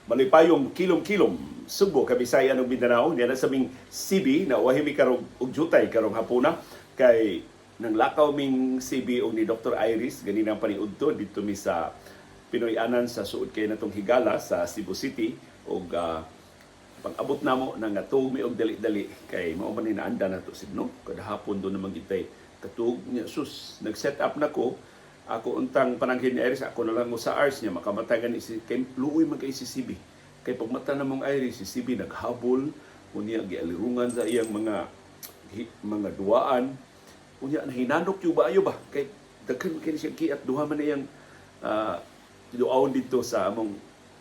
Malipayong kilom-kilom Sugbo, Kabisayan ug Mindanao. Niya na sa ming CB na wahi mi karong og jutay karong hapuna kay nang lakaw ming CB og ni Dr. Iris ganinang paniudto didto mi sa Pinoy Anan sa suod kay natong higala sa Cebu City og pag-abot namo nangatuog mi og dali-dali kay mao man ni naanda nato sig no kada hapon do naman gitay katuog niya. Sus, nag-set up na ko ako untang pananghin ni Iris. Ako na lang mo sa hours niya makamata gani si kay luoy man kay si CB kay pagmata namong Iris, si CB naghabol unya gialirungan sa iyang mga duwaan unya nahinanok yung baayo ba kay daghan kay siya kiat duha man iyang duawon didto sa among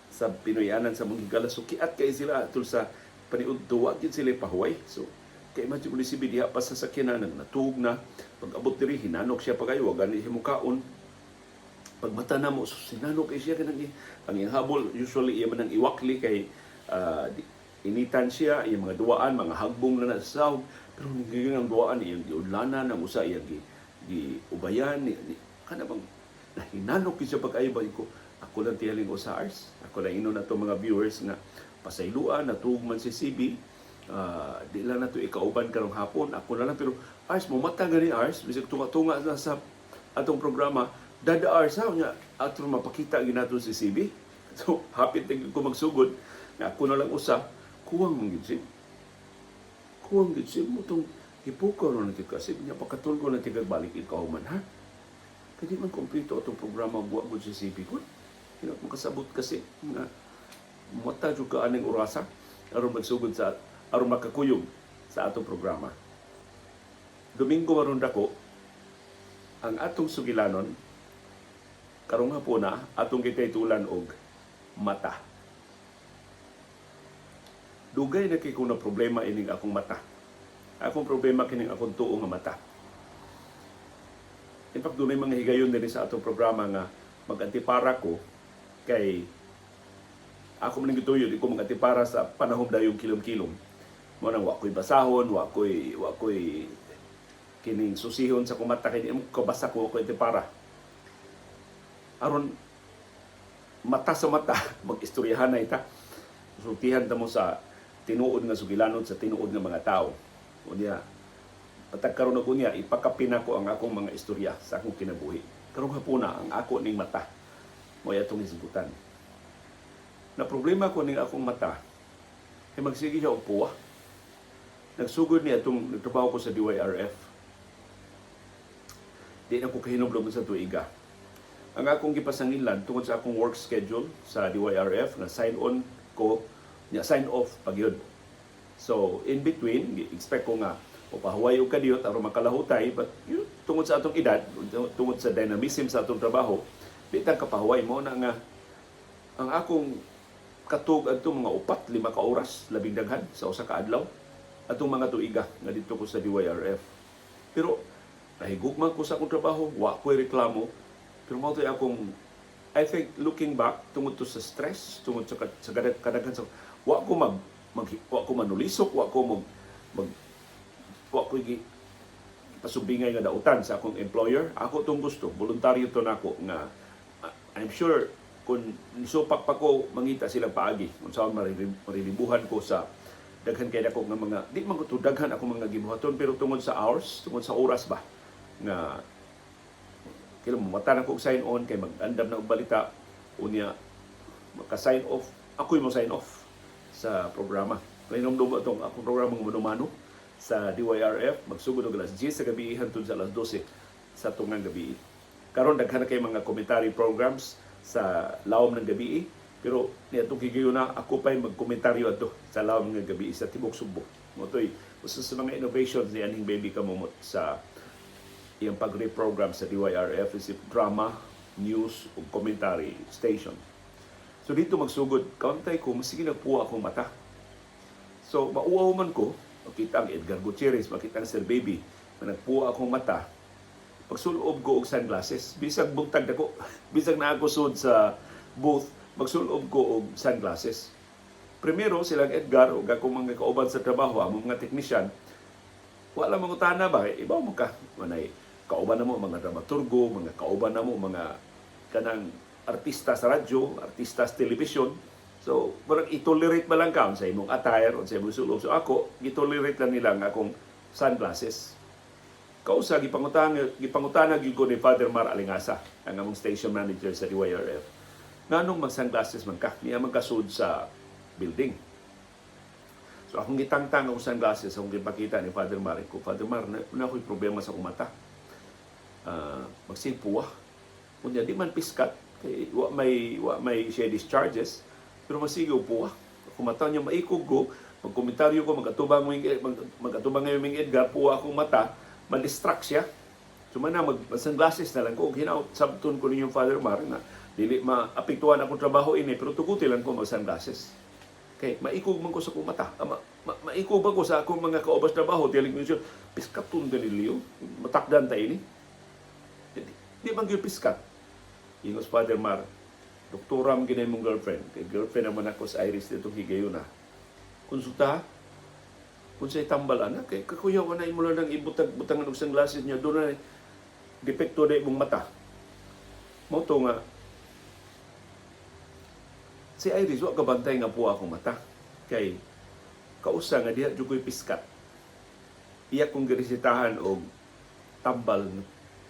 sa Pinoyanan sa among higala. So kiat kay sila atul sa paniudto, wa gyud sila pahuway. So kay imagine mo ni si diha pa sa sakyanan, natuog na. Pag abot diri, hinanok siya pagayo, wa gani siya mukaon. Pag mata namo, so sinanok kay siya kanang ang iyang habol. Usually iya man ang iwakli kay initan siya iyang mga duwaan, mga hagbong na nasa sahog, pero nagiging ang duwaan iyang giudlanan ang usa, iyang gi ubayan ni kana bang nahinanok gyud siya pag-ayo ba ko. Ako lang tiyaling usa hours, ako lang ino na to mga viewers nga pasayloan, natuog man si CB, di lang nato ikauban karong hapon, ako na lang. Pero hours mo mata gani hours bisag tunga-tunga na sa atong programa dada hours ha nya ato mapakita ginato si CB. So hapit na gyud ko magsugod nga ako na lang usa, kuwang man gyud si kuwang gyud si mo tong hipukaw na natin kasi nya pakatulgo na tigag balik ikaw man ha kay di man kompleto atong programa buwa gud si CB gud. Hindi makasabot kasi nga mata jud ka aning orasa aron magsugod sa aron makakuyog sa atong programa. Domingo maron dako ang atong sugilanon karong hapuna, atong gitaytulan og mata. Dugay na kay ko na problema ining akong mata. Akong problema kining akong tuo nga mata. In fact, dunay mga higayon din sa atong programa nga mag-antipara ko kay ako man gituyo di ko mag-antipara sa panahon dayong kilom-kilom. Mo nang wa ko'y basahon, wa ko'y kining susihon sa akong mata kay di mo kabasa ko wa ko'y antipara. Aron mata sa mata, mag-istoryahan na ita. Sultihan ta mo sa tinuod nga sugilanon sa tinuod nga mga tao. Unya, patag karon og unya, ipakapin nako ang akong mga istorya sa akong kinabuhi. Karong hapuna, ang ako ning mata mo atong hisgutan. Na problema ko ning akong mata, kay magsige siya og puwa. Nagsugod ni atong nagtrabaho ko sa DYRF. Di na ko kahinumdom sa tuiga. Ang akong gipasangilan tungod sa akong work schedule sa DYRF nga sign on ko, nya sign off pag yun. So in between, expect ko nga o pahuway og kadiyot aron makalahutay, but yun, tungod sa atong edad, tungod sa dynamism sa atong trabaho, di ta kapahuway. Mo na nga ang akong katug adto mga 4, 5 ka oras labing daghan sa usa ka adlaw atong mga tuiga nga didto ko sa DYRF. Pero nahigugma ko sa akong trabaho, wa ko'y reklamo, pero mao to'y akong, I think looking back, tungod to sa stress, tungod sa kadaghan sa wa ko mag, mag wa ko manulisok, wa ko mag, mag wa ko gi pasubingay nga dautan sa akong employer. Ako tong gusto, voluntaryo to nako nga I'm sure kung nisupak pa ko mangita silang paagi kung saan marilibuhan ko sa daghan kay dako nga mga di man ko to daghan ako mga gibuhaton, pero tungod sa hours, tungod sa oras ba nga kailan mo mata na ko og sign on kay mag-andam na og balita, unya maka sign off, ako'y mo sign off sa programa. Kay mo itong akong programa ng mano sa DYRF, magsugod og alas 10 sa gabi hangtod sa alas 12 sa tungang gabi. Karon daghan na kay mga commentary programs sa lawom ng gabi, pero niadtong higayuna ako pa'y magkomentaryo adto sa lawom ng gabi sa tibok Sugbo. Mo to'y usa sa mga innovations ni aning Baby Kamumot sa iyang pag-reprogram sa DYRF is drama, news ug commentary station. So dito magsugod, kauntay ko, masige nagpuwa akong mata. So mauaw man ko, makita ang Edgar Gutierrez, makita ang Sir Baby, na nagpuwa akong mata. Pagsulob ko og sunglasses, bisag buntag dako, bisag naa ko sud sa booth, magsulob ko og sunglasses. Primero silang Edgar ug akong mga kauban sa trabaho, among mga technician, wala mangutana ba, ibaw mo ka, manay kauban na mo mga dramaturgo, mga kauban na mo mga kanang artista sa radyo, artista sa telebisyon. So, murag i-tolerate ba lang ka sa imong attire o sa imong sulod. So ako, gi-tolerate lang nila ang akong sunglasses. Kausa gipangutana gyud ko ni Father Mar Alingasa, ang among station manager sa DYRF. Nganong mag-sunglasses man ka? Niya man kasud sa building. So akong gitangtang akong sunglasses, akong gipakita ni Father Mar ko, "Father Mar, na ako'y problema sa akong mata. Magsipuwa. Unya di man piskat, kay wa may siya discharges, pero masige og puwa. Akong mata niya maikog ko, magkomentaryo ko, mag-atubang ngayon ming Edgar, puwa akong mata, ma-distract siya. So man na, mag sunglasses na lang ko. Og hinaut, sabton ko ninyong Father Mar na dili maapektuhan akong trabaho ini, pero tuguti lang ko mag sunglasses. Kay maikog man ko sa akong mata. Maikog ba ko sa akong mga kaubas trabaho, tiyalig mo siya, piskaton din ni Leo. Matakdan ta ini. Di man gyud piskat." Ingos Father Mar, "Doktora man ginay mong girlfriend." Kay girlfriend naman ako sa Iris dito higayuna. "Konsulta, kung sa'y tambal ana, kay kakuyaw na imo lang ibutag butangan og sunglasses niya, doon na depekto na imong mata." Mao to nga, si Iris, wa kabantay nga puwa akong mata. Kay, kausa nga diha jud ko'y piskat. Iya kong giresetahan og tambal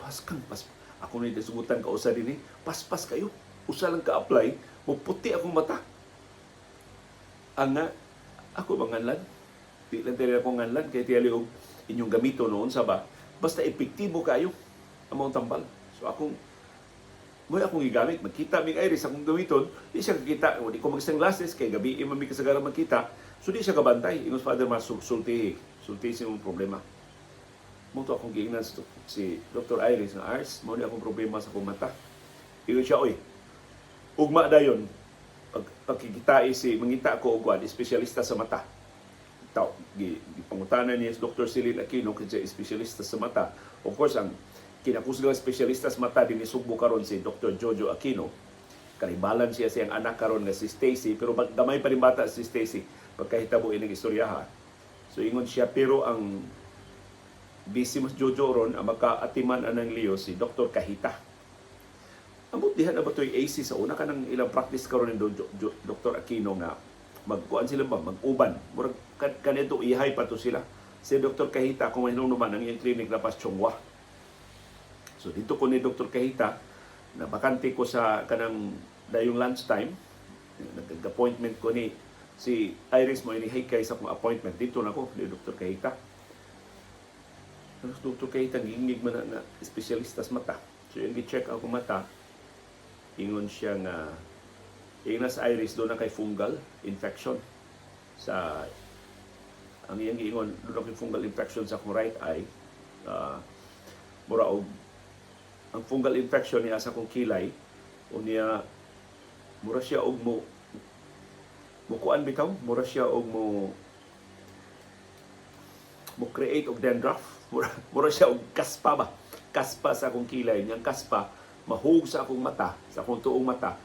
paskang pas ako ni disugutan kausa dinhi, paspas kayo, usa lang ka-apply, muputi akong mata. Ang nga ako ba nganlan, di lang tayo akong nganlan kay tiyali og inyong gamito noon sa ba, basta epektibo kayo ang mga tambal. So akong mo akong gigamit, magkita mig Iris akong gamiton, di siya kakita, di ko mag sunglasses kay gabi man mi kasagaran magkita. So di siya kabantay. Ingos Father Mar, "Sultihi, sultihi sa imong problema." Mo to akong giingnan si Dr. Iris nga, "Iris, mao ni akong problema sa akong mata." Ingon siya, "Oy, ugma dayon pag pagkikitai si mangita ko og kuan espesyalista sa mata." Tao gi gipangutana niya si Dr. Celine Aquino kay siya espesyalista sa mata. Of course, ang kinakusgang espesyalista sa mata dinhi Sugbo karon si Dr. Jojo Aquino. Karibalan siya siyang anak karon nga si Stacy, pero gamay pa rin bata si Stacy pagkahitabo ining istoryaha. So ingon siya, pero ang busy mas Jojo ron, ang makaatiman anang Leo si Dr. Kahita. Amot diha na ba to'y AC sa una kanang ilang practice karon ni Dr. Aquino nga magkuan sila ba, mag-uban. Murag kanito ihay pa to sila. Si Dr. Kahita, kung mahinungnuman, ang iyang clinic na pas Chongwa. So dito ko ni Dr. Kahita, na bakante ko sa kanang dayong lunchtime, nag-appointment ko ni si Iris mo ini kay sa akong appointment dito na ko ni Dr. Kahita. Pero si Dr. Kahita gingig man na, na espesyalista sa mata. So yung gi-check ako mata, ingon siya nga ingon sa Iris doon na kay fungal infection sa ang iyang giingon, doon na kay fungal infection sa akong right eye. Mura og ang fungal infection niya sa akong kilay, unya mura siya og mo mukuan bitaw, mura siya og mo mo create og dandruff, mura siya og kaspa ba, kaspa sa akong kilay. Niyang kaspa mahug sa akong mata, sa akong tuong mata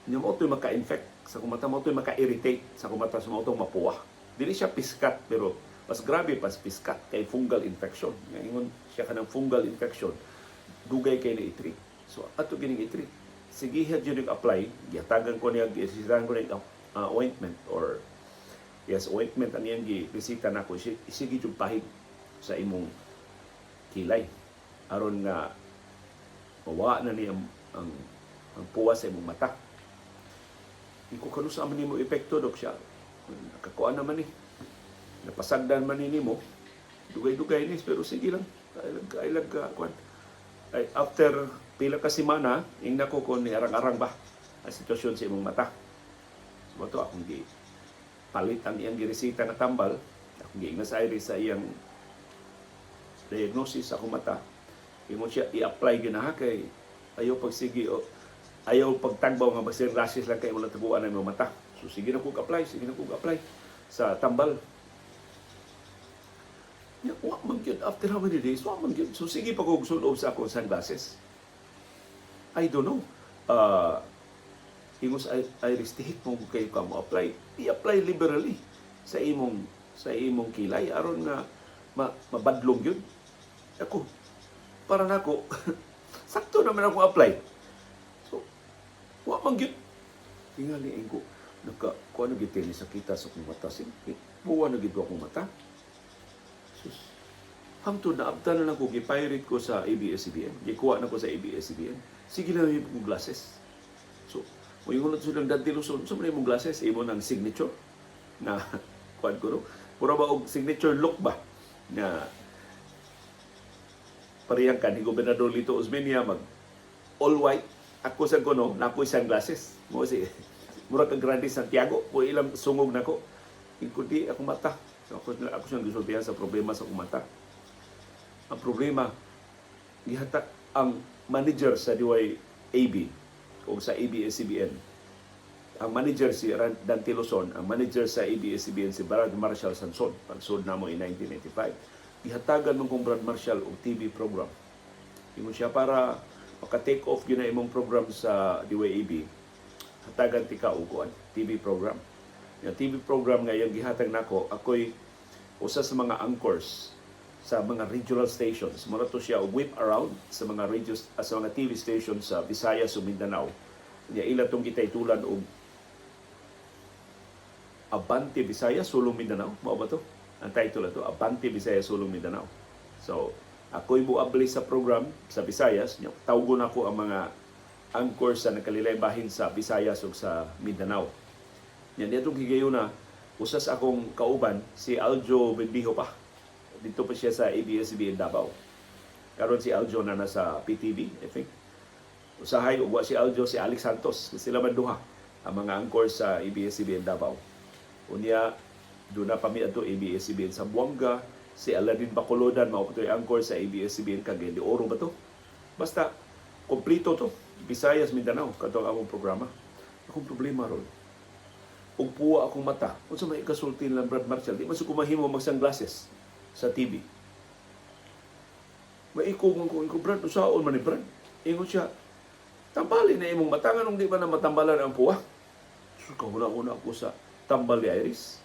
niya, mao to'y maka-infect sa akong mata, mao to'y maka-irritate sa akong mata, so mao to'y mapuwa. Dili siya piskat, pero mas grabe pas piskat kay fungal infection. Nga ingon siya kanang fungal infection dugay kay na i-treat. So ato gining i-treat, sige jud apply, gihatagan ko niya, gisitahan ko niya ointment or yes, ointment ang iyang gi-resita nako. Sige jud pahid sa imong kilay aron nga mawa na niya ang puwas sa imong mata. Iko kano sa man nimo epekto, dok? Siya, nakakuan naman ni, napasagdan man ni nimo, dugay-dugay ni, pero sige lang, kailag ka kuan. Ay, after pila ka semana, ingna ko kon ni arang-arang ba ang sitwasyon sa imong mata. So to akong gi palit ang iyang giresita nga tambal, akong giingnan sa Iris sa iyang diagnosis sa akong mata. Ingon siya, "I-apply gyud na ha, kay ayaw pagsige o ayaw pagtagbaw nga basta rashes lang kay imong natabuan ang imong mata." So sige na ko apply, sige na ko apply sa tambal. Ya, wa man gyud, after how many days, wa man gyud. So sige pa kog sulob sa akong sunglasses. I don't know. Ingos Iris, tihik mo kay ka mo apply. I-apply liberally sa imong kilay aron nga mabadlong yun. Ako, para nako, sakto naman ako apply. So, wa man gyud. Tingali ko. Naka, kuan na gid ni sakita sa akong mata. Sige, puwa na gid ko akong mata. Sus. Hangtod na abtan na lang ko, gipirate ko sa ABS-CBN. Gikuha na ko sa ABS-CBN. Sige lang yung kong glasses. So, moingon na silang Dante Luzon, sa man imong glasses, imo ng signature na kuan ko, no? Pura ba og signature look ba? Na parehang kan ni Gobernador Lito Osmeña, mag all white. Ako sa kuno, nakoy sunglasses. Mo si mura kag Grande Santiago, mo ilang sungog nako. Ikuti akong mata. So ako siyang gisultihan sa problema sa akong mata. Ang problema, gihatak ang manager sa DYAB o sa ABS-CBN. Ang manager si Dante Luzon, ang manager sa ABS-CBN si Brad Marshall Sanson, pagsud namo in 1995. Gihatagan man kong Brad Marshall og TV program. Ingon siya, para maka-take off gyud na imong program sa DYAB, hatagan tika og kuan, TV program. Yung TV program nga iyang gihatag nako, ako'y usa sa mga anchors sa mga regional stations. Mura to siya og whip around sa mga radio, sa mga TV stations sa Visayas ug Mindanao. Nya ila tong gitaytulan og Abante Visayas, Sulong Mindanao. Mao ba to? Ang title ato, Abante Visayas, Sulong Mindanao. So, ako'y muabli sa program sa Visayas. Nya, tawgon ako ang mga anchor sa nakalilaing bahin sa Visayas ug sa Mindanao. Nya niadtong higayuna, usa sa akong kauban si Aljo Bendijo pa. Dito pa siya sa ABS-CBN Davao. Karon si Aljo na nasa PTV, I think. Usahay ug wa si Aljo, si Alex Santos, sila man duha ang mga anchor sa ABS-CBN Davao. Unya duna pa mi adto ABS-CBN sa Buanga, si Aladin Bacolodon mao pa anchor sa ABS-CBN Cagayan de Oro ba to? Basta kompleto to. Visayas, Mindanao kadtong among programa. Akong problema ron, ug puwa akong mata. Unsa may ikasulti lang Brad Marshall? Di man ko mahimo mag sunglasses sa TV. Maikog man ko, ingon, "Brad, usaon man ni Brad?" Ingon siya, "Tambali na imong mata, nganong di ba na matambalan ang puwa?" So, kahuna-huna ako sa tambal ni Iris.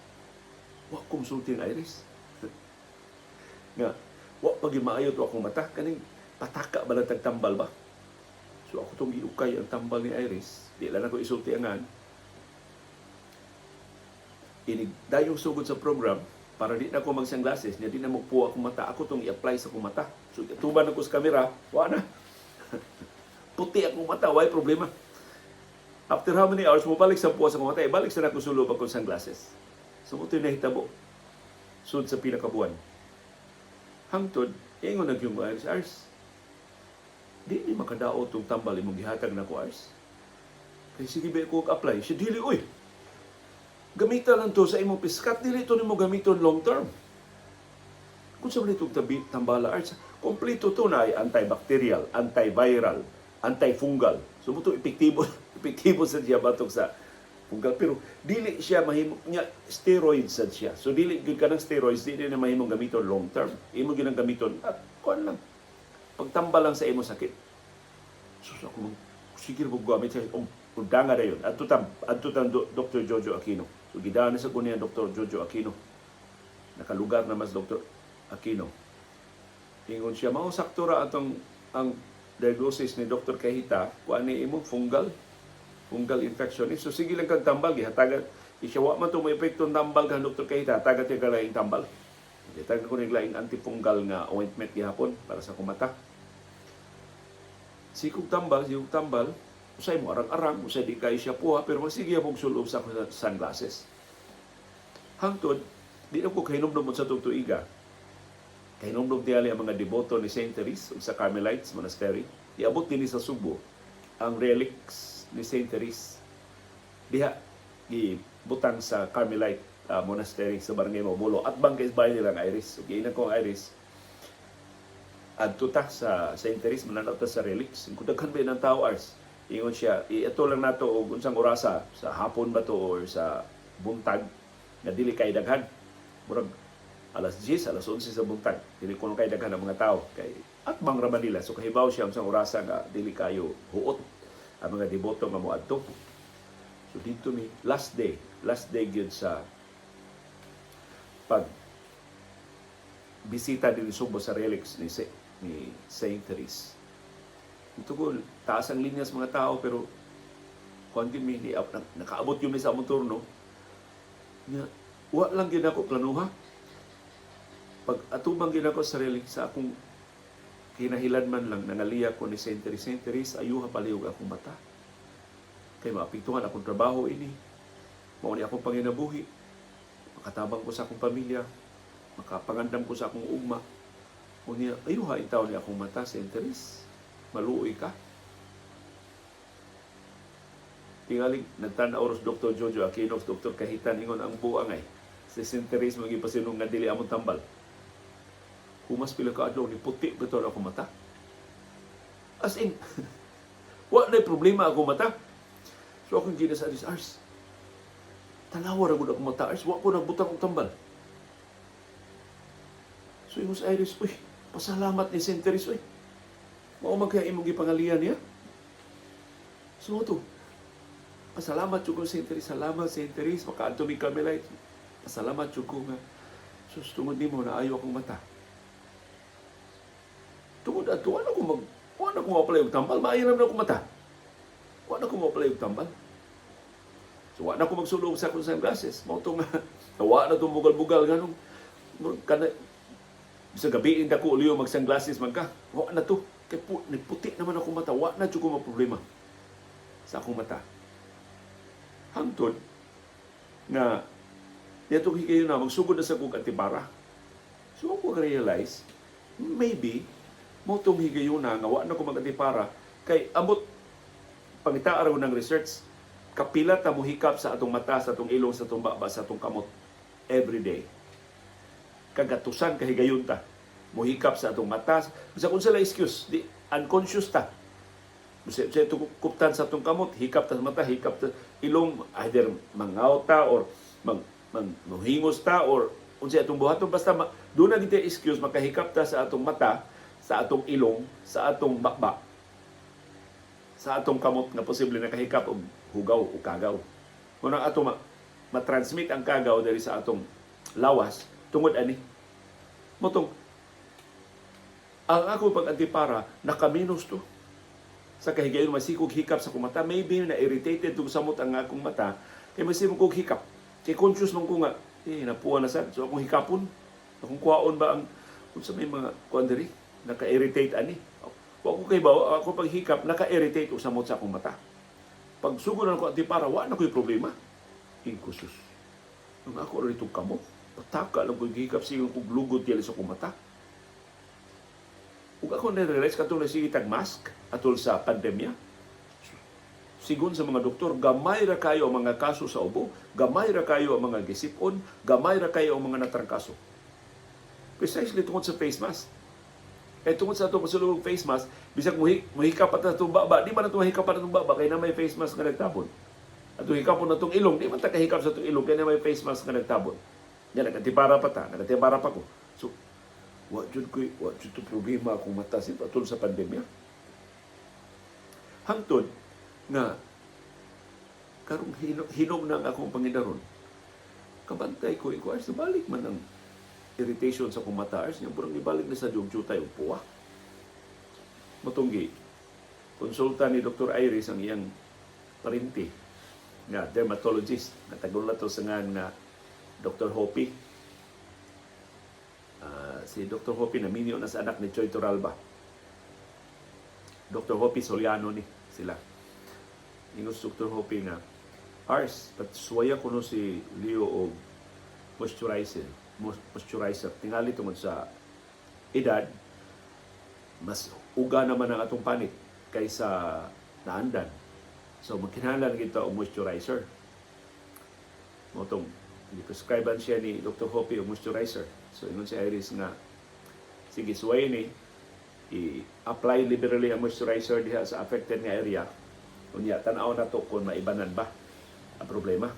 Wa ko musulti ang Iris nga, wa pa gyud maayo to akong mata. Kaning pataka ba lang tagtambal ba? So ako tong giukay ang tambal ni Iris. Di lang ako isulti angan. Inig dayong sugod sa program, para di na ako mag sunglasses, niya di na magpuwa akong mata, ako tong i-apply sa akong mata. So tuban ako sa kamera, wa na. Puti akong mata, why problema. After how many hours, mobalik sa puwa sa akong mata, ibalik sa nako sulob akong sunglasses. So mo nahitabo. Sud sa pila ka buwan. Hangtod, ingon nag yung Iris, "Ars, di ni makadaot tong tambal imong gihatag nako, Ars. Kay sige ba ko apply?" Siya, "Dili oy. Gamita lang to sa imong piskat, dili to nimo gamiton long term." "Kung sa man itong tabi, tambala, Ars?" "Kompleto to na ay antibacterial, antiviral, antifungal." So mo to epektibo, epektibo sa siya batok sa fungal, pero dili siya mahimo nya steroids sad siya. So dili gyud kanang steroids, dili na mahimong gamiton long term. Imo gyud ang gamiton at kuan lang. Pagtambal lang sa imo sakit. Sus, ako mang sige mo gamit sa og danga dayon. Adto tam Dr. Jojo Aquino. So gidaan sa kunya Dr. Jojo Aquino. Nakalugar na mas Dr. Aquino. Ingon siya, mao sakto ra atong ang diagnosis ni Dr. Kahita, kuan ni imo fungal fungal infection. So sige lang kag tambal, gihatagan. Isya wa man to mo epekto ang tambal kan Dr. Kahita, hatagan tiya laing tambal. Gihatagan ko ning laing antifungal nga ointment gihapon para sa akong mata. Sikog tambal, sikog tambal, usay mo arang-arang, usay di kayo siya puha, pero magsige akong sulob sa akong sunglasses. Hangtod, di na ko kahinumdum sa tong tuiga. Kahinumdum tingali ang mga deboto ni Saint Therese ug sa Carmelites Monastery. Iabot dinhi sa Sugbo ang relics ni Saint Therese. Diha gibutang sa Carmelite Monastery sa Barangay Mabolo at bangkay bahay nilang Iris. Ug giingnan ko ang Iris, adto ta sa Saint Therese, mananaw ta sa relics. Kung daghan ba ng tao, Ars? Ingon siya, ito lang nato og unsang orasa, sa hapon ba to or sa buntag nga dili kay daghan. Murag alas 10, alas 11 sa buntag. Dili kuno kay daghan ang mga tao kay at bang ra nila. So kahibaw siya unsang orasa nga dili kayo huot ang mga deboto nga moadto. So dito mi last day gyud sa pag bisita din Sugbo sa relics ni Saint Therese. Ito ko, taas ang linyas mga tao, pero Kuan gyud mi ni, nakaabot gyud mi sa among turno. Nya wa lang gyud ako planuha. Pag atubang gyud ako sa sarili sa akong kinahilanman lang, nangaliya ko ni Saint Therese, "Saint Therese, ayuha palihog akong mata. Kay maapektuhan akong trabaho ini. Mao ni akong panginabuhi. Makatabang ko sa akong pamilya. Makapangandam ko sa akong ugma. Unya, ayuha intawon ni akong mata, Saint Therese. Maluoy ka." Tingaling nagtan-aw ros Dr. Jojo Aquino, Dr. Kahitan, ingon ang buang ay si Saint Therese magipasinong nga dili among tambal. Humas pila ka adlaw, ni puti bitaw akong mata. As in, wa na problema akong mata. So akong gina sa Ars. Tanawa ra gud akong mata, Ars. Wa ko nagbutang og tambal. So ingon sa Iris, "Uy, pasalamat ni Saint Therese, uy. Mao man kaya imong gipangalian niya." So to, pasalamat jud ko, Saint Therese, salamat, Saint Therese, makaadto mi Carmelite. Pasalamat jud ko nga sus, tungod nimo naayo akong mata. Tungod ato, wala ko ma-apply og tambal, maayo naman akong mata. Wala ko ma-apply og tambal. So wala ko magsulong sa akong sunglasses. Mao to nga wa na tong bugal-bugal nganong kana sa gabi dako uliyo mag sunglasses man ka. Wa na to. Kay puti naman akong mata, wa na jud ko problema sa akong mata. Hangtod nga nitong higayon na magsugod na sa kong antipara. So ako realize maybe mao tong higayon na nga wa na ko mag-antipara kay amot pangita ra ng research kapila ta mohikap sa atong mata, sa atong ilong, sa atong baba, sa atong kamot every day. Kagatusan kahigayon ta mohikap sa atong mata. Bisa kung sila excuse, di unconscious ta. Bisa sa ito kuptan sa atong kamot, hikap ta sa mata, hikap ta ilong, either mangaw ta or mang, mang mohingos ta or unsa atong buhaton, basta doon na kita excuse makahikap ta sa atong mata, sa atong ilong, sa atong bakba, sa atong kamot nga posible nakahikap og hugaw o kagaw. Kung ang ato ma-transmit ang kagaw diri sa atong lawas tungod ani. Motong ang ako pag antipara nakaminos to sa kahigayon masikog hikap sa akong mata. Maybe na irritated tong samot ang akong mata kay masikog kog hikap, kay conscious man ko nga eh napuha na sad, so akong hikapon, akong kuhaon ba ang unsa may mga kuan diri naka-irritate ani. Wa ko kay bawo ako paghikap naka-irritate og samot sa akong mata. Pag sugod na ko antipara, wa na ko'y problema. Inkusus ang ako rin itong kamot, pataka lang ko hikap sige kog lugod dili sa akong mata. Ug ako na-realize katong nasige tag mask atol sa pandemya. Sigon sa mga doktor, gamay ra kayo ang mga kaso sa ubo, gamay ra kayo ang mga gisipon, gamay ra kayo ang mga natrangkaso. Precisely tungod sa face mask. Kay tungod sa atong pasulong face mask, bisag muhikap pa ta atong baba, di man ato mahikap pa atong baba kay na may face mask nga nagtabon. Ato hikapon atong ilong, di man ta kahikap sa atong ilong kay na may face mask nga nagtabon. Yan, nagantipara pa ta, nagantipara pa ko. So, wa jud to problema akong mata sa atol sa pandemya. Hangtod nga karong hinog na ang akong pangidaron. Kabantay ko iko ars balik man ang irritation sa akong mata, ars niya burang ibalik na sa jug jutay og puwa. Motong gi konsulta ni Dr. Iris ang iyang parinti nga dermatologist nga tagulat to sa nga na Dr. Hopi. Si Dr. Hopi naminyo na sa anak ni Choi Toralba. Dr. Hopi Soliano ni sila. Ingon si Dr. Hopi nga, "Ars, patsuwaya ko no si Leo og moisturizer. Moisturizer. Tingali tungod sa edad, mas uga naman ang atong panit kaysa naandan. So magkinahanglan kita og moisturizer." Mao tong gi-prescribean siya ni Dr. Hopi og moisturizer. So ingon si Iris nga sige, suway ni, i-apply liberally ang moisturizer diha sa affected nga area. Unya tan-aw na to kung maibanan ba ang problema.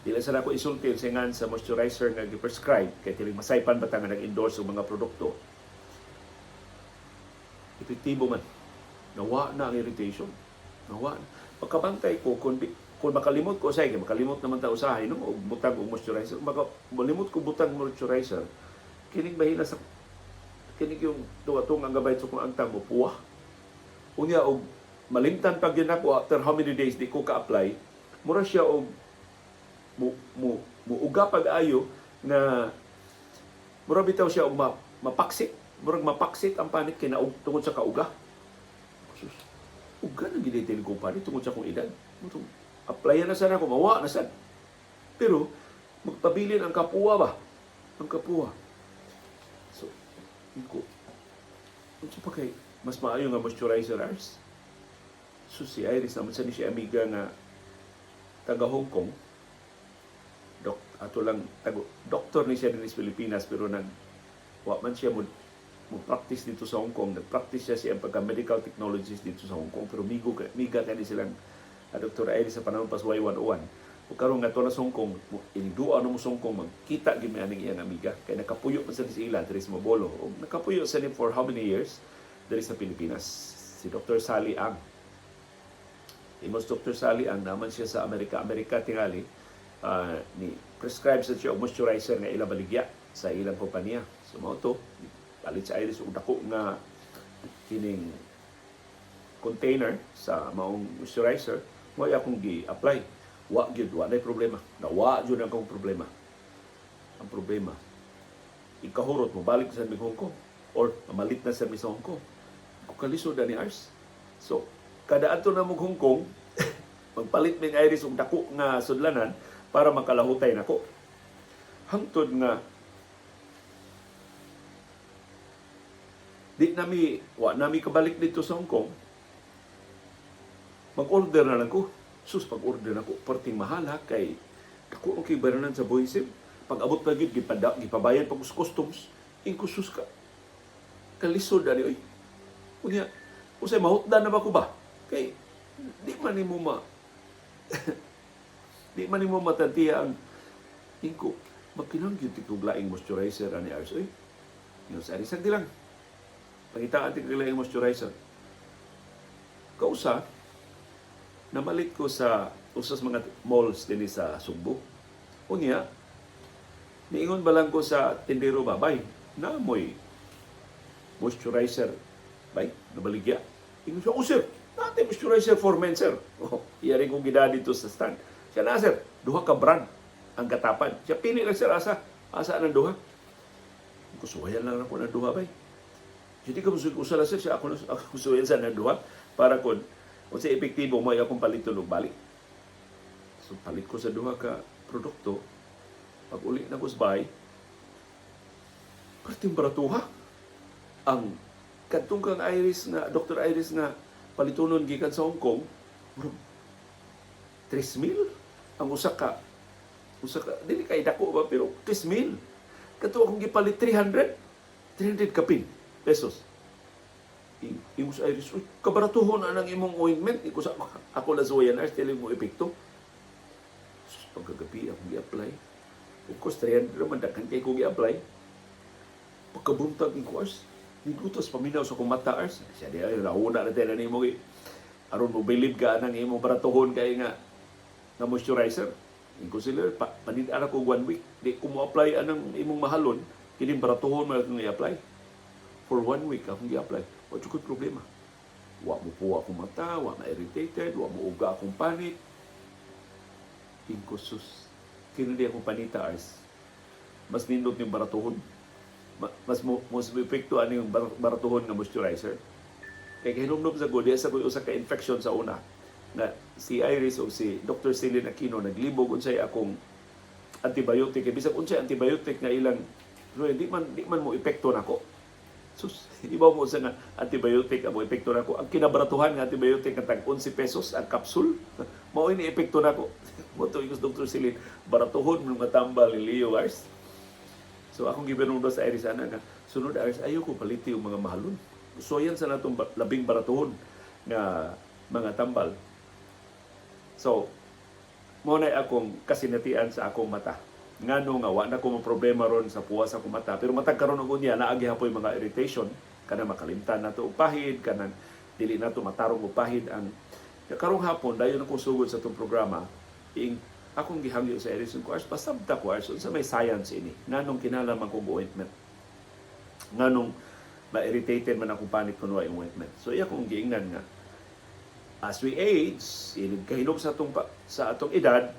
Dili sa nako isulti sa ngan sa moisturizer nga gi-prescribe kay tiling masaypan ba ta nga nag-endorse og mga produkto. Epektibo man. Nawa na ang irritation. Nawa na. Pagkabantay ko, kung makalimot ko usahay, kay makalimot naman ta usahay, no? Og butang og moisturizer. Maka, malimot ko butang moisturizer, kining bahina sa kining yung tuwa-tungang gabay sa kung angtang mo puwa. Unya og Malimtan pag yun ako after how many days di ko ka-apply, mura siya og mu, mu, muuga pag ayo nga mura bitaw siya og mapaksit. Murag mapaksit ang panit kay naug tungod sa kauga. Sus, uga na gid ko panit tungod sa akong edad. Mutong apply na sana ako, mawa na sad. Pero magpabilin ang kapuwa ba? Ang kapuwa. So, ko, unsa pa kay mas maayo nga moisturizer, Ars? So si Iris naman sa ni siya amiga nga taga Hong Kong. Dok, ato lang tago, doktor ni siya dinhi sa Pilipinas, pero nag wa man siya mo practice dito sa Hong Kong. Nag-practice siya siyang pagka medical technologist dito sa Hong Kong, pero migo ka miga kani silang Dr. Iris sa panahon pa sa Y101. Ug karon nga na sa Hong Kong, inigdua no mo sa Hong Kong, magkita gyud mi aning iyang amiga kay nakapuyo man sa ila diri sa Mabolo. Ug nakapuyo sa ni for how many years diri sa Pilipinas, si Dr. Sally Ang. Imos Dr. Sally Ang naman siya sa Amerika. Amerika tingali ni prescribe sa siya og moisturizer nga ila baligya sa ilang kompanya. So mao to, palit sa Iris og dako nga kining container sa maong moisturizer mo akong gi-apply. Wa gyud, wa nay problema. Nawa gyud ang akong problema. Ang problema, ikahurot mo balik sa mig Hong Kong or mamalit na sa mi sa Hong Kong. Kung kalisod ni Ars. So, kada adto na mo Hong Kong, magpalit mig Iris og dako nga sudlanan para makalahutay nako. Hangtod nga di nami wa nami kabalik dito sa Hong Kong, mag-order na lang ko. Sus, pag-order na ko, perting mahal ha, kay dako ang kay baranan sa Boysim. Pag abot pa gyud, gipabayad pa ko sa customs. Ingko sus ka, kalisod ani oy. Unya, usay mahutdan na ba ko ba? Kay di man nimo matantiya ang ingko magkinahanglan gyud kog laing moisturizer ani Ars oy. Yung sa Aris di lang. Pangitaan ti kog laing moisturizer. Kausa, namalit ko sa usas mga malls dinhi sa Sugbo. Unya, niingon ba lang ko sa tindero ba, "Bay, namoy moisturizer, bay, nabaligya?" Ingon siya, "Oh sir, natin moisturizer for men, sir." Oh, iya rin kong gida dito sa stand. Siya na, "Sir, duha ka brand ang katapan." Siya, "Pili lang sir, asa, asa ng duha." Kusuwayan lang ako ng duha, bay. Hindi ka musul usa lang sir, siya ako, ako suwayan sa ng duha para kun sa epektibo mo akong paliton og balik. So palit ko sa duha ka produkto. Pag uli na ko sa bahay, perting baratuha. Ang kadtong kang Iris nga, Dr. Iris nga palitunon gikan sa Hong Kong, murag 3,000 ang usa ka, dili kay dako ba, pero 3,000. Kato akong gipalit 300, 300 kapin pesos. Ingon sa Iris, "Uy, kabaratuhon na ng imong ointment." Iko sa ako la suwayan, Ars, dili mo epekto. Sus, pagkagabi akong gi-apply. Of course, 300 naman, daghan kay ko gi-apply. Pagkabuntag ko, Ars, nigutos paminaw sa akong mata, Ars. Siya di ay, nauna na tayo na nimo, aron mo believe ka nang imong baratuhon kay nga nga moisturizer. Ingon sila, panid-an ako one week. Di ko mo apply anang imong mahalon, kining baratuhon man akong i-apply. For one week akong gi-apply. Wa jud ko'y problema. Wa mo puwa akong mata, wa ma-irritated, wa mo uga akong panit. Inko sus. Kini di akong panita, Ars. Mas nindot yung baratuhon. Mas mo mas mo epekto ani yung baratuhon nga moisturizer. Kay kahinumdum sa ko, diya sa ko'y usa ka infection sa una na si Iris o si Dr. Celine Aquino naglibog unsay akong antibiotic, kay bisag unsay antibiotic nga ilang, pero di man mo epekto nako. Sus, iba mo sa nga antibiotic ang mo epekto nako. Ang kinabaratuhan nga antibiotic nga tag 11 pesos ang kapsul, mao ni epekto nako. Mo to ingos Dr. Celine, baratuhon mo nga tambal ni Leo, Ars. So akong gibinundo sa Iris ana nga sunod, Iris, ayaw ko paliti yung mga mahalon. So yan sa natong labing baratuhon nga mga tambal. So mo na akong kasinatian sa akong mata. Ngano nga wa na ko problema ron sa puwas sa akong mata, pero matag karon og unya naa gihapoy mga irritation, kanang makalimtan nato og pahid, kanang dili nato matarong og pahid ang karong hapon dayon ako sugod sa atong programa ing akong gihangyo sa Iris ko, "Ars, pasabta ko, Ars, unsa may science ini, nganong kinahanglan man kog ointment, nganong ma-irritated man akong panit kun way ointment?" So iya akong giingnan nga As we age, inig kahinog sa atong edad,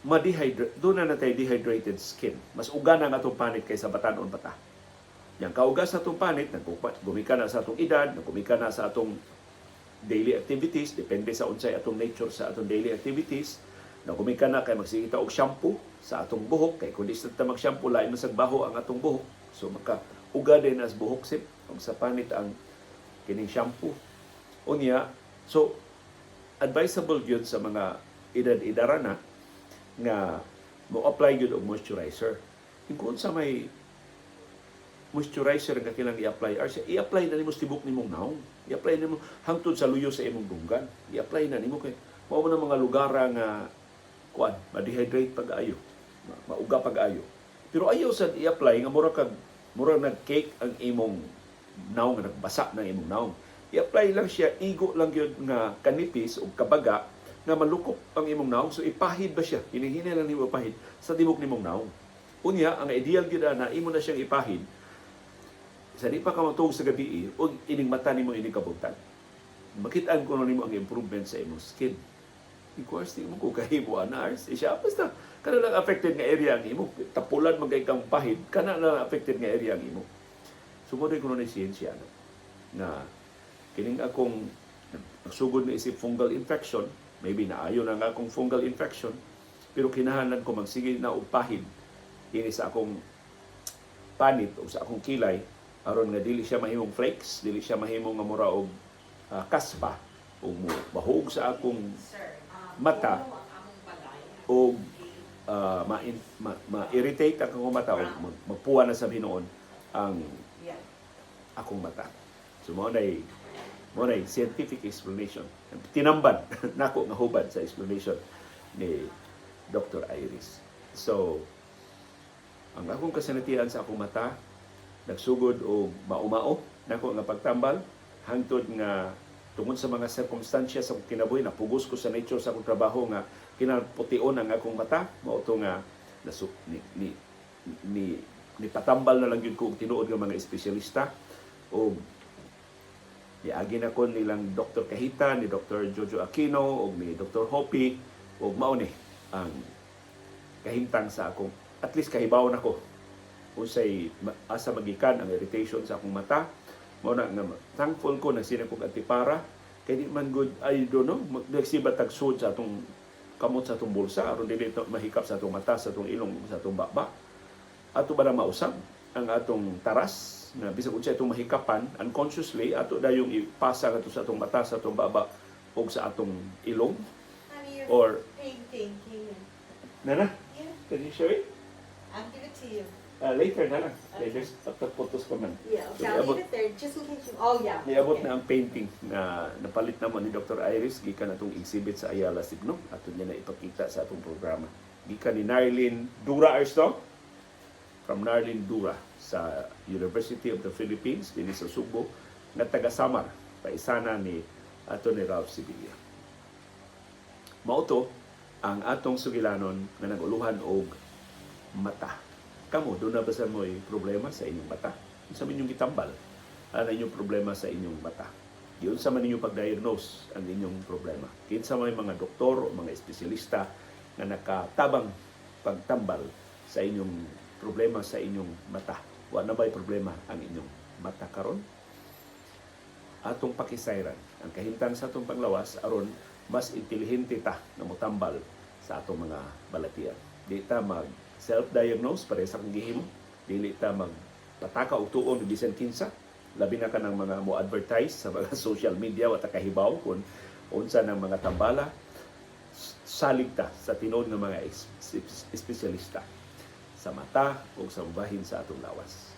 ma-dehydrate, duna na tay dehydrated skin. Mas uga na ang atong panit kaysa batanon pa ta. Yang kauga sa atong panit, gumikan na sa atong edad, gumikan na sa atong daily activities, depende sa unsay atong nature sa atong daily activities, na gumikan na kay magsige ta og shampoo sa atong buhok, kay kung di ta mag-shampoo, lain man baho ang atong buhok. So maka uga din as buhok sip, og sa panit ang kining shampoo. Unya, so advisable gyud sa mga edad-edara na nga mo apply gyud og moisturizer. Kung sa may moisturizer nga kailangan i-apply, or siya, i-apply na nimo sa tibok nimong naong. I-apply nimo hangtod sa luyo sa imong dunggan. I-apply na nimo kay mao man ang mga lugar nga kuan, ma-dehydrate pag-ayo, mauga pag-ayo. Pero ayaw sad i-apply nga mura kag mura nag-cake ang imong naong, nga nagbasa na imong naong. I-apply lang siya igo lang gyud nga kanipis o kabaga nga malukop ang imong naong. So ipahid ba siya? Hinihina lang nimo ipahid sa tibok nimong naong. Unya, ang ideal gyud ana, imo na siyang ipahid sa di pa ka matuog sa gabi ug ining mata nimo ining kabuntag. Makitaan ko nimo ang improvement sa imong skin. Of course, di mo ko kahimo ana, Ars. Siya basta kana lang affected nga area ang imo. Tapulan man kay kang pahid, kana lang affected nga area ang imo. So mo ko ni siyensya no, na kining akong nagsugod na isip fungal infection, maybe naayo na nga akong fungal infection, pero kinahanglan ko magsige na og pahid ini sa akong panit o sa akong kilay aron nga dili siya mahimong flakes, dili siya mahimong nga mura og kaspa o mo bahog sa akong mata o ma-irritate ang akong mata o magpuwa na sa hinuon ang akong mata. So mao na scientific explanation. Tinamban nako nga hubad sa explanation ni Dr. Iris. So ang akong kasanatian sa akong mata nagsugod og mao-mao nako nga pagtambal hangtod nga tungod sa mga sirkumstansya sa akong kinabuhi, napugos ko sa nature sa akong trabaho nga kinapution ang akong mata. Mao to nga nasu, ni, ni, ni, ni patambal na lang gyud ko og tinuod nga mga espesyalista og niagi na ko nilang Dr. Kahita, ni Dr. Jojo Aquino ug ni Dr. Hopi ug mao ni ang kahimtang sa akong, at least kahibaw na ko unsay asa magikan ang irritation sa akong mata. Mao na nga thankful ko na kog antipara kay di man good, I don't know, nagsiba tagsud sa atong kamot sa atong bulsa aron dili ito mahikap sa atong mata, sa atong ilong, sa atong baba. Ato ba na mausab ang atong taras na bisag unsa itong mahikapan, unconsciously ato dayong ipasa ngadto sa atong mata, sa atong baba ug sa atong ilong? Honey, your Or painting came in. Nana? Yeah, Can you show it? I'll give it to you. Later na lang. Later, pagkaputos pa man. Yeah, So, okay, I'll niabot, leave it there just in case you. Oh, yeah. niabot Okay. na ang painting na napalit naman ni Dr. Iris gikan atong exhibit sa Ayala Signo. Ato niya na ipakita sa atong programa. Gikan ni Narlene Dura Arsto, from Narlene Dura sa University of the Philippines dinhi sa Sugbo nga taga Samar, paisana ni ato ni Ralph Sevilla. Mao to ang atong sugilanon nga nag-uluhan og mata. Kamo, duna ba sa mo'y problema sa inyong mata? Unsa man inyong gitambal ang inyong problema sa inyong mata? Giunsa man inyong pag-diagnose ang inyong problema? Kinsa may mga doktor o mga espesyalista nga nakatabang pagtambal sa inyong problema sa inyong mata? Wa na ba'y problema ang inyong mata karon? Atong pakisayran ang kahimtang sa atong panglawas aron mas intelihente ta nga motambal sa atong mga balatian. Di ta mag self-diagnose pare sa akong gihimo. Dili ta mag pataka og tuon bisan kinsa, labi na kanang mga mo advertise sa mga social media, wa ta kahibaw kung unsa ng mga tambala. Salig ta sa tinuod nga mga espesyalista sa mata o sa bahin sa atong lawas.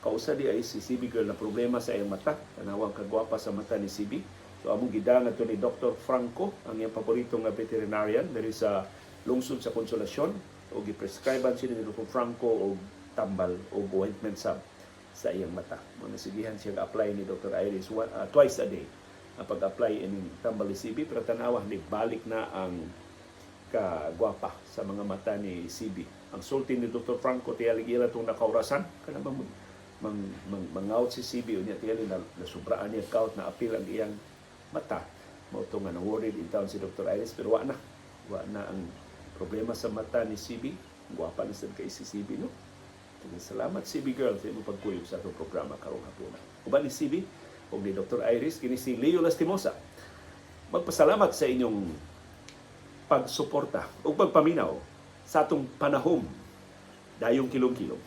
Kausa di ay si CB girl na problema sa iyang mata. Tanawang kagwapa sa mata ni CB. So among gidanga to ni Dr. Franco, ang iyang paborito nga veterinarian diri sa lungsod sa Konsolasyon, o gi-prescribean siya ni Dr. Franco og tambal o ointment sab sa iyang mata. Mo nasigihan siya apply ni Dr. Iris twice a day ang pag-apply ining tambal ni CB, pero tanawa ni balik na ang kagwapa sa mga mata ni CB. Ang sulti ni Dr. Franco, tiyalig ila itong nakaurasan. Kana ba mo Mang mangout si CB unya, tingali na nasubraan niya gout, na apil ang iyang mata. Mao to nga na worried in town si Dr. Iris, pero wa na ang problema sa mata ni CB. Gwapa na sad kay si CB, no? Salamat, CB girl, sa imong pagkuyog sa atong programa karong hapuna. Uban ni CB ug ni Dr. Iris, kini si Leo Lastimosa magpasalamat sa inyong pagsuporta ug pagpaminaw sa atong panahom. Dayong kilom-kilom.